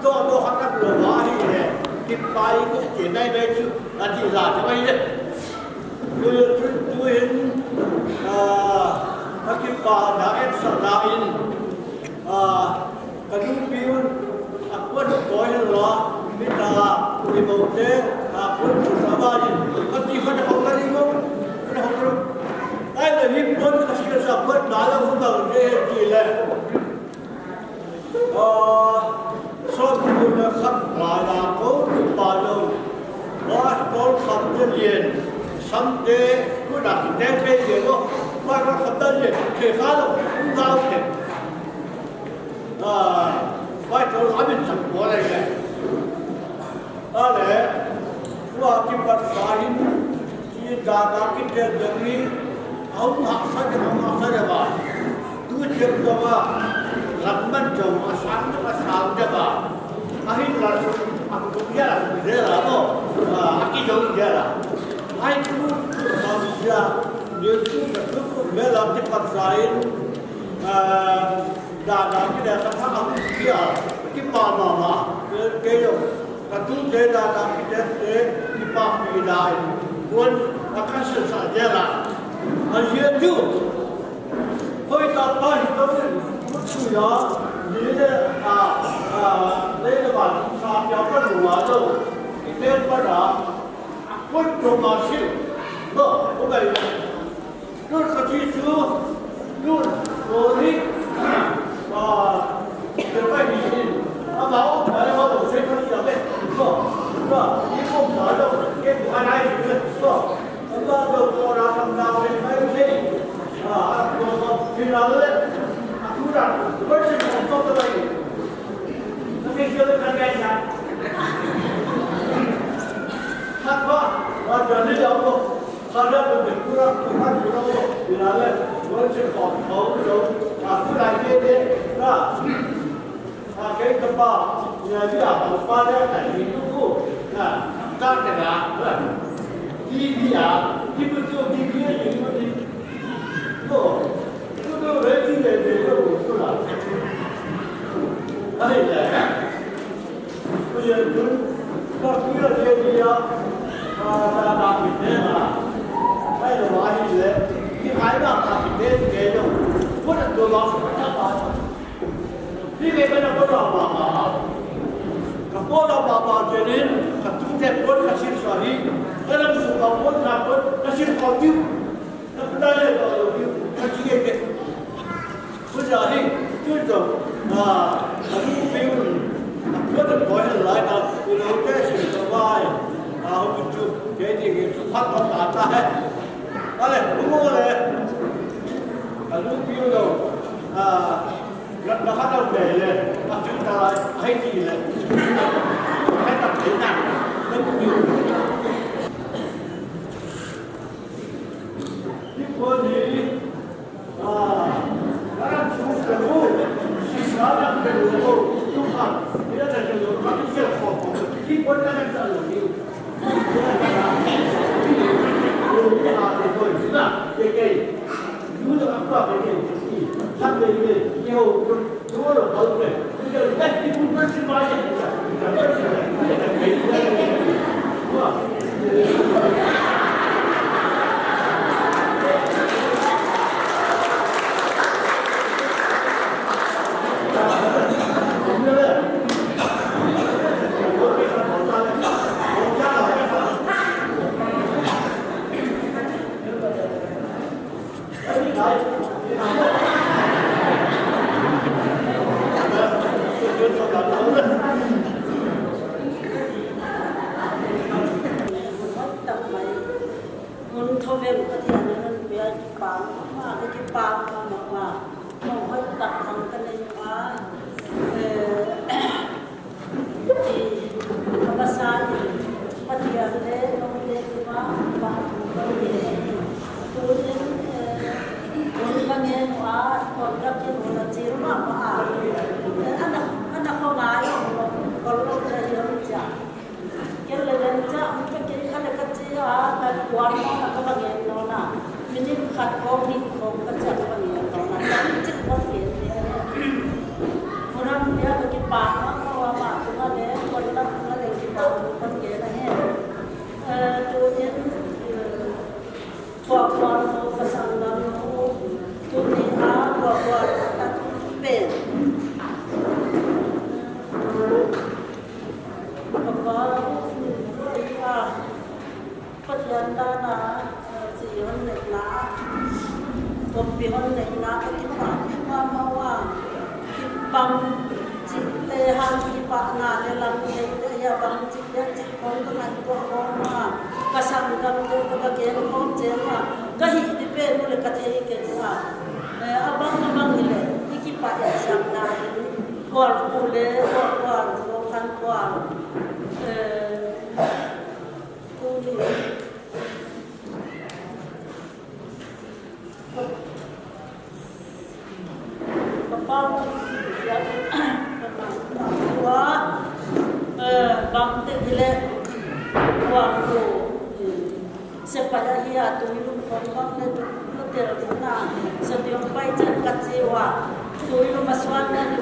do, do ha ka lo wa hi le, kipa e, ti mai mai chu, a ti la, ti mai le. Tu, tu, tu in, a, ka kipa da, e sa da in, a, Ka nupi un, a kuan koi la, mi ta, mi mo te, a kuan chu sa ba yin, ka ti kha ta ka ri mo, ka ho ro. Ai le hi pon ka sia sa kuan na la hu ba de ti le. A, so tu na khat la la ko tu pa lo. Wa ko khat de lien, sam de, ku na de pe ye lo. Wa ka khat de lien, ke kha lo, ku ga de. A, vai to la min chang ko le ye. A le, wa kipat sa hin, ti da da ki te de ni, au ha sa de, au ha sa de ba. Tu che ko ba, lam man jo, a sa de ba, sa de ba. A hin la, a ku ya la, de la mo. A, a ki jo de la. Ai tu, sa ya, de tu, tu, me la kipat sa hin, a, Dada kile ka tha a kia, kipa mama, ke, ke yo. Ka tu te dada kile te, kipa pi dai. Kuan, a ka se sa de la. A ye ju. Hoi ta pa hi to ni, ku chu ya, ni le, a, a, le le ba, sa pia pa lu wa lo. Ki te pa da, a ku to ma si. No, ko ba yo. Lut ka ti chu, lut, lo ni, a, ke pa ni ni, a ma o, a ma o, se ka ti a be, so, so, ni ko ma lo, ke ko a nai ni, so, Para ko de pura ko ha ko ila le, ko che ko ko ko a fu la de de ra. A ke ka pa, ya ya ko pa le ka ni ko na ka ke na. Di di a, di ko to di di ni ko di. Ko ko to re di de de ko la. Ai le. Kuja hi, tu jo, a, a nu piun, a tua ta koi hal lai ta, u lo te si ta vai, a, ho tu chu, ke ti ke tu phat phat ta ta hai. Ale, u mo le, a nu piun lo, a, na, na khat lo le le, a chu ta lai, a hai ti le. Hai ta te na, na tu piun. Ni ko ni, Hun thou veng Pathian in hun pia kipah mama, kipah mama. Mong hoi tak ang kanei ma. Eh, Ti, a masa in, Pathian le, nong le, ti ma, ma, nong le. Tunin, eh, nong ka ngen u a, kon ka kin u na chil ma, ma a. Eh, ana, ana ko ngai u, kon lo le, yong cha. Ken le len cha, ka kin kha le ka chi a, ka kuan mo na ka ba ngen no na. Minute khat ko, ni ko ka cha ka ba ngen no na. Ka ni chil ko ngen ni a. Muram dia ka kipah ma, ma wa ma tu ma le, ko la tu ma le kipah ma ko ngen na he. Eh, tu yen, eh, ko ko ko ka sang na no. Tu ni a, ko ko ta tu pen. Papa, Pathian dan a, eh, chi hon neina, kompi hon neina, ka kipah mama uva, kipah chi le han kipah na le lang le le ya bang chi le chi kon ka ngai tua ko ma, ka sanggam te ka ken kon che ma, ka hi ti pen le ka thei ke ma. Eh, abang abang le, i kipah ya sang na, kol ku le, kol, kol, kol kan kol. Eh, Tuni. Papa, eh, bang te hile, wa ko, eh, sepai ahi a, tui lum khom bang le tu, tu tel na, sepai pai chan ka che wa, tui lum a suan na ni,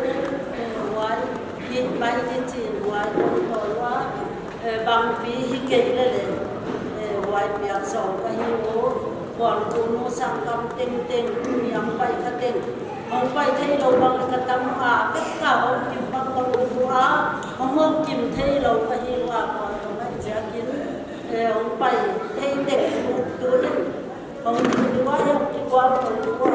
eh, wai, hi mai ni chi, wai, ko wa, Eh, bangpi hi kei le le, eh, huai piak sawm ka hi u, Kuan Kunu sanggam tengteng, niam pai kha teng, hong pai thei lo bang ka tam a, ka hong kim bang ka um u a, hong hong kim thei lo ka hi u a, Kuan Kunu ngai chiakin, eh, hong pai thei teng u tu in, hong kim u a, hong kim u a, hong kim u a.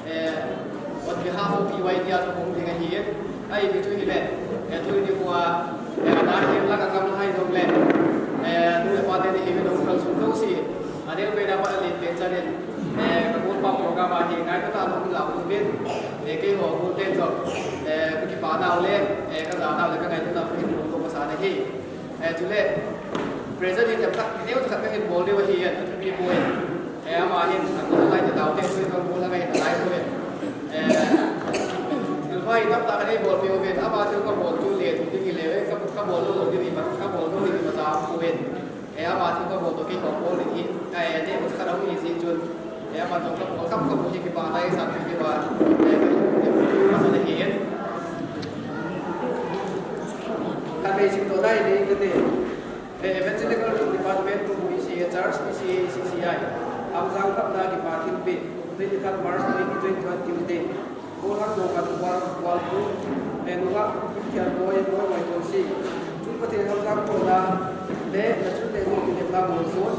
Eh, on behalf of P Y D a thu hung ding ahi. Ahi chu hile, eh, tuni nikho a, eh, ana hi langa kam hai dong le, eh, nu le pa te ni hi dong kal sung dong si. Anel pe na pa le pe cha le, eh, ka gol pa program a hi ngai ta dong la ku bin. Eh, keiho gol te jo, eh, ka kipa nau le, eh, ka ja nau le ka ngai ta dong ko ko sa ne hi. Eh, chule, present hi themkhat, neo themkhat kahin bol diu ahi, a thupi poi. Eh, ama hin, a kut lai te dau te, tui kang bol angai ta lai poi. Eh, thil pha hi tamtah kanei bolpeh uvin, ama thil kabol chu le, thu ding hi le, ka, kabol lou lou ding hi, kabol lou ding hi, masa poi. Eh, ama thil kabol toh keiho bol ding hi, eh, neo themkhat ahi jeh chun. Eh, ama jong kabol kham kham hi kipa lai sa pi diu a, eh, masa le hi. Khatvei simdoh ding kate, eh, Evangelical Department pu pu E C A Church, E C A, E C C I, Hamjang Khapna kipa thilpeh, twenty-third March twenty twenty-one Tuesday. Golhang Dokan Kual, Kual pu, eh, nungah Kimthianboi, Moimoi Tonsing. Chu Pathen Hamjang Khapna le, nachun le jong kinepna molson.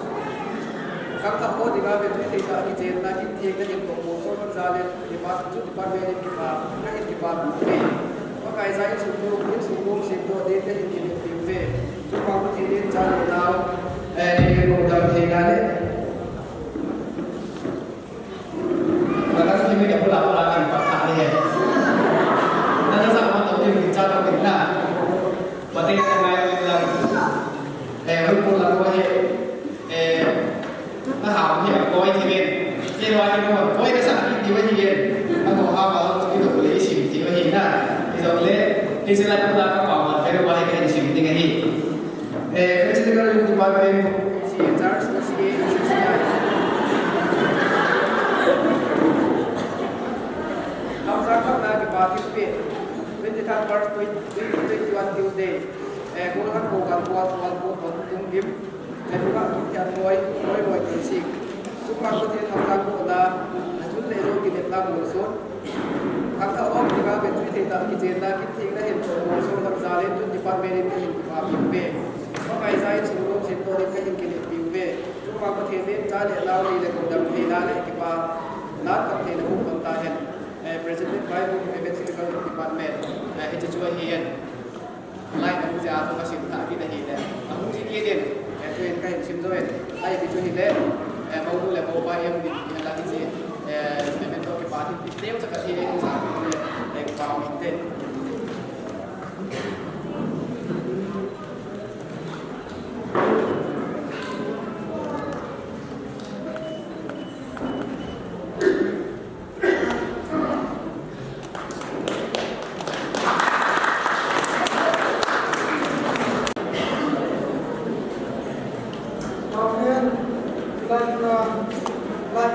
Khangthah ho dinga vetui theitah kichenna, kin thengna hin toh molson khat jal in, Department, chu department in kipa, kahin kipa peh uve. Pakai jal in sum nom, in sum nom semdoh ding kahin kineppi uve. Chubang Pathen in cha le nao, eh, neile gotdam theina le. Pakai jal in mi ka pula pula kan pa tha ni he. Na ka sa ma to ni cha ka pin na. Pathen ka ngai ni la. Eh, ru pula ko he. Eh, nahao hi akoi thei in. Keiho hi nahao koi kasah kit diu ahi in. Nahao hao a, kidou le isim diu ahi na. Hijongle, hiche lai pula kapao man, keiho hi kahin sim ding ahi. Eh, Evangelical Youth Department, C A Church, C A, C C I. Hamjang Khapna kipa thilpeh, twenty-third March twenty twenty-one Tuesday. Eh, Golhang Dokan Kual, Kual pu, Kual pu Tungdim. Nungah Kimthianboi, Moimoi Tonsing. Chubang Pathen Hamjang Khapna, nachun le jong kinepna molson. Khangthah ho dinga vetui theitah kichenna, kin thengna hin toh molson khat jal in, chun department in kahin kipa peh uve. Pakai jal in sum nom semdoh ding kahin kineppi uve. Chubang Pathen in cha le nao neile gotdam theina le kipa, na kap theina hung pang tahen. Eh, President by Evangelical Department, eh, hiche chu ahi in. Lai na hung jeh a chu kasim thah kit ahi le. Ahung ji kit in, eh, tuin kahin sim jou in. Ahi ti chu hile, eh, mounu le moupa em din, eh, la ti ji, eh, memento kipa thil ti teu cha ka thi le, sa le, eh, kipa um inte. Amen. Like, uh, Kan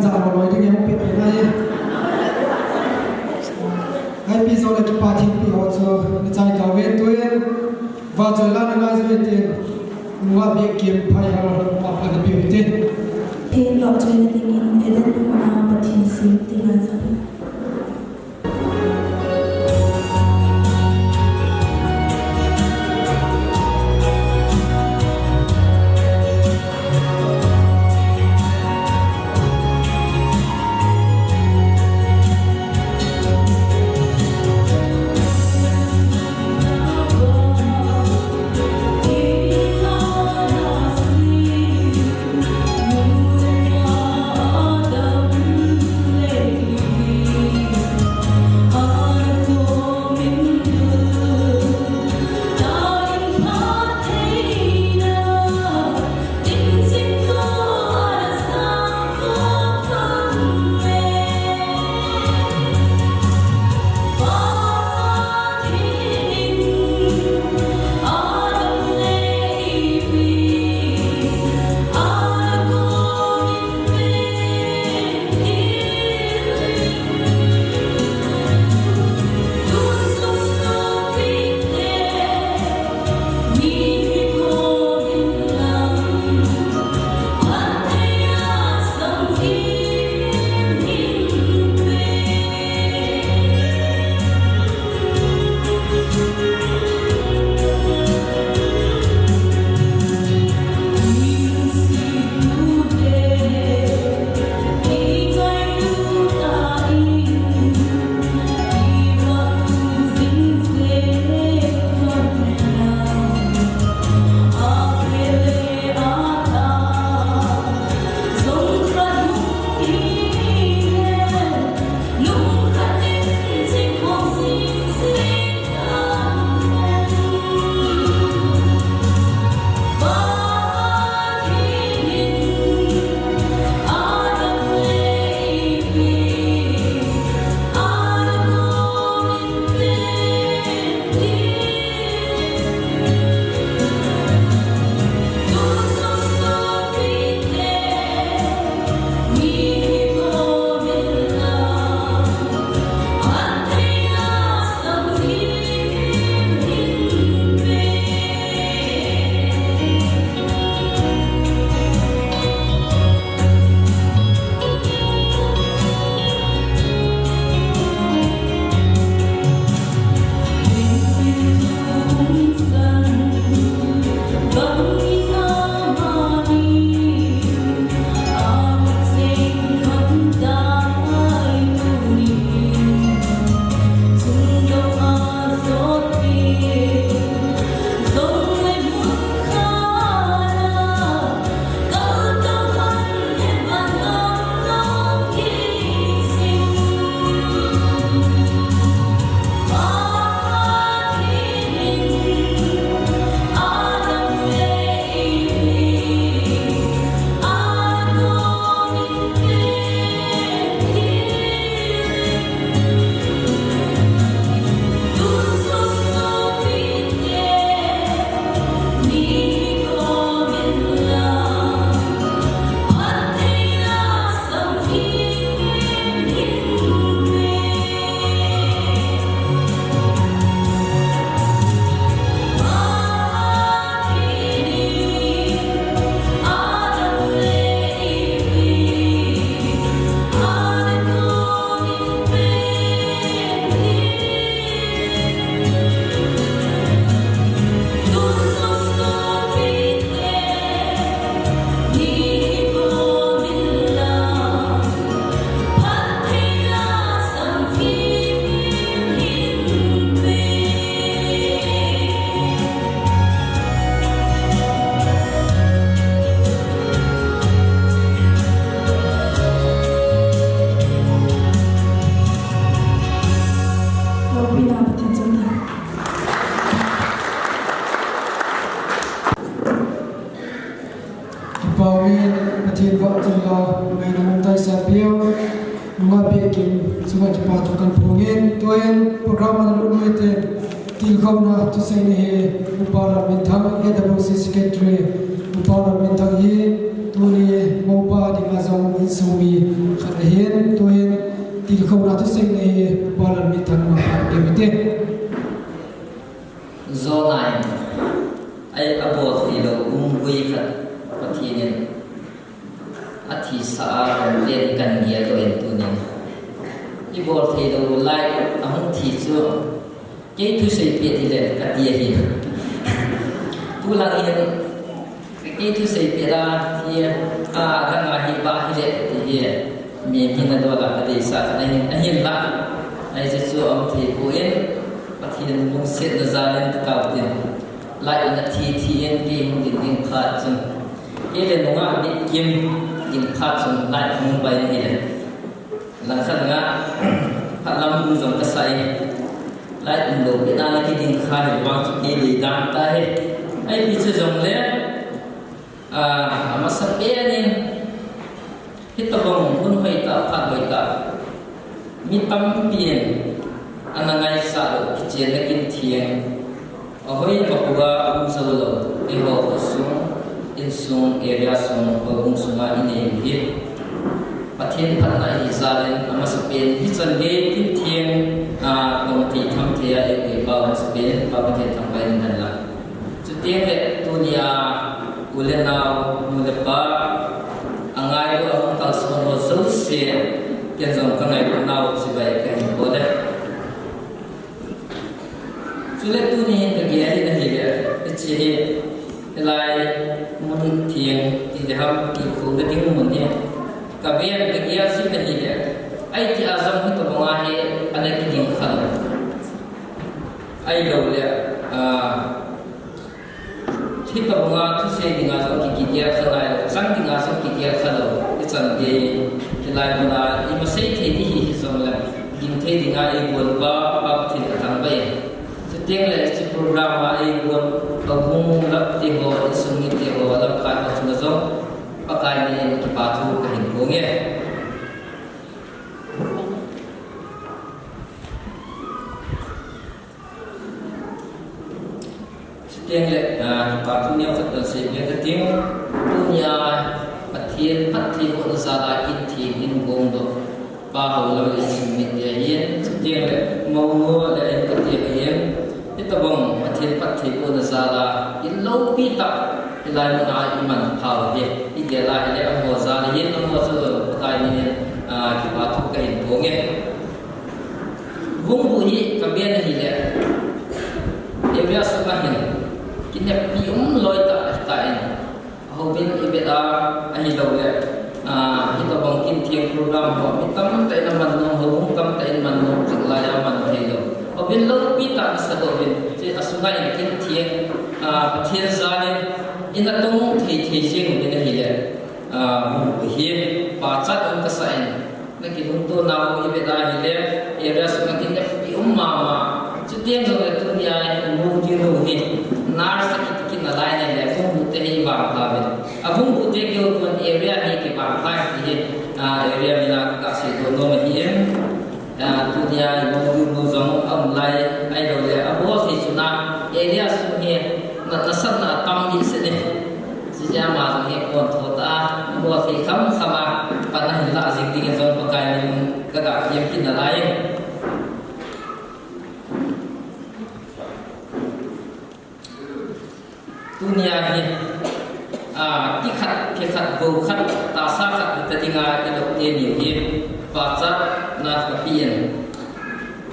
ja lo loi ding e, hung pi pi na e. Ngai pi jo le kipa thengpi ho chu na chai tau ve tuin. Vahchoi la na ngai jui tin. Nunga bia kim phai hal pa pa na pi u tin. Thei lo choi na dingin Eden nunga Pathen sim ti ngai jui. Kipah in, Pathen vahchoi la, ngaina mong taisa piu. Nunga Biakim chunga kipa thu kahin phong in, tuin program ana lut noite, tilkhouna thusei na hi Upa Lalminthang, A W C Secretary, Upa Lalminthang hi tuni Moupa dinga jong insung mi khat ahin, tuin tilkhouna thusei na hi Upa Lalminthang a khat keu hite. Jonah in, ei, abol theilou umgui khat Pathen in athisa a, aum le hi kahin gel doh tunin. Ibol theilou lai ahung thi chu, kei thusei peh ding le kati ahi. Tulang in, kei thusei peh la, hi, a, dang a hi ba hi le, ti hi, mi, mi na dola kadeisah khat ahin, ahinla. Ahi chu chu aum thei poi, Pathen lungsetna jal in ti tau tin. Light ana thi thi in kei hung ding ding phat chun, kei le nunga Biakim ding phat chun light hung bai in ahile, langkhat nga phat lam hung jong kasa in, light umlou pet a ana kiding kha hi vang chu kei dei dan ta hi. Ahi pi chu jongle, a, amasa pen in, hitobang hun hoitah, phat hoitah, mi tampin ana ngaisah lou, kichenna kin theng, ahoi mapuga um jou lou, eiho khosung, insung, area sung, houbung sunga inei u hi Pathen phatna ahi jal in, amasa pen hichan gei kin theng, a, kong thei tham thei a, ei, eipa amasa pen Pa Pathen thangvah in hen lang. Chuteng le tunia u le nao, nu le pa, angailu ahung kalson ho jouse, ken jong kangailu nau chibai kahin bol e. Chule tuni hin kagel in ahile, hiche hi, hilai mun theng, ti le ham, ti khu nading mun hi, kaven kagel jin ahile, ahi tia jong hitobanga hi ana kiding khalou. Ahiloule, a, hitobanga thusei dinga jong ki, kigel kha nailou, chang dinga jong kigel khalou, ichan gei, hilai muna ima sei thei ding hi, hijongle, ding thei dinga eigonpa, Pa Pathen kathangvah e. Chuteng le hiche program a eigon, houbung lamte ho, insung mite ho, lamkai ho chunga jong, Pakai min in kipa thu kahin phong e. Chuteng le, a, kipa thu neo khat kahin sei be kating, tunia Pathen phattheibohna jal a kin theng in gongdoh pa ho lam le insung mite ahin, chuteng le mounu le in kati ahin, hitobang Pathen phattheibohna jal a in loupi tah hilai muna iman phau hi, igel a hile amaho jal ahin, amaho chu Pakai min in, a, kipa thu kahin phong e. Vungbuh hi kaven ahile, area sunga hin kineppi um loi tah ahitan, houbin ivet a ahiloule, a, hitobang kin theng program ho mi tamtah in aman nom, houbung tamtah in man nom, jing lai a man theilou, houbin loupi tah nasa doh uvin, hiche asunga hin kin theng, a, Pathen jal in, ina tong thei thei jeng uvin ahile, a, vungbuh hi pachat um kasah in, nakilungto nau ivet a hile, area sunga kineppi um mama. Chuteng jongle tunia imu ding u hi nurse kiti kit nalai nale, vungbuh te hi vangpha uvin. Avungbuh te keu kon area hi kivangpha ti hi, a, area min a kasei doh nom ahin. A, tunia imu ding u jong aum lai, ahiloule abol thei chuna area sung hi na, nasatna atam ding seh ne. Chijeh a ama jong hi kon tho tah a, bol thei kham kham a, pan ahin lah jing dingin jong Pakai min in kaga kihil kit nalai e. Tunia hi, a, ti khat, khe khat, vo khat, tahsa khat hita dinga ilou teni hi pachatna kapen.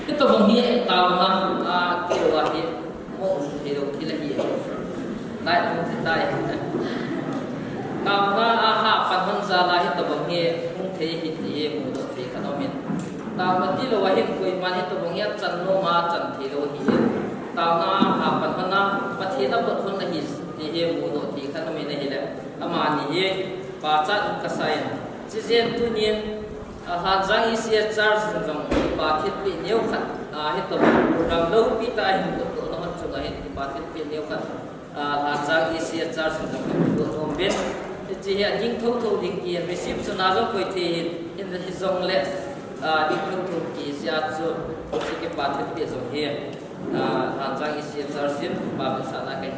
Hitobang hi taona, a, tilou ahi. Mo um theilou thil ahi. Lai um thei tai. Taona a hapan hon jal a hitobang hi hung thei ahi ti mudoh thei khat aumin. Taona tilou ahin koiman hitobang hi achan nom a chan theilou ahi. Taona a hapan hon a Pathen abot hon ahi ti hi mudoh thei khat aumin ahile, amani hi pachat um kasan. Chijeh in tunin, a, Lhanjang E C A Church in jong kipa thilpeh neo khat, a, hitobang program loupi tah a hin bol dohna hon chunga hin kipa thilpeh neo khat, a, Lhanjang E C A Church in jong hin bol doh nom uvin. Hiche hi ading thotho ding kihin, reception a jong koi thei hin, hin hijongle, Ah, ding thum thum kisei a chu, hiche kipa thilpeh jong hi, ah, Hanjang ECM Church in, pa min sana kahin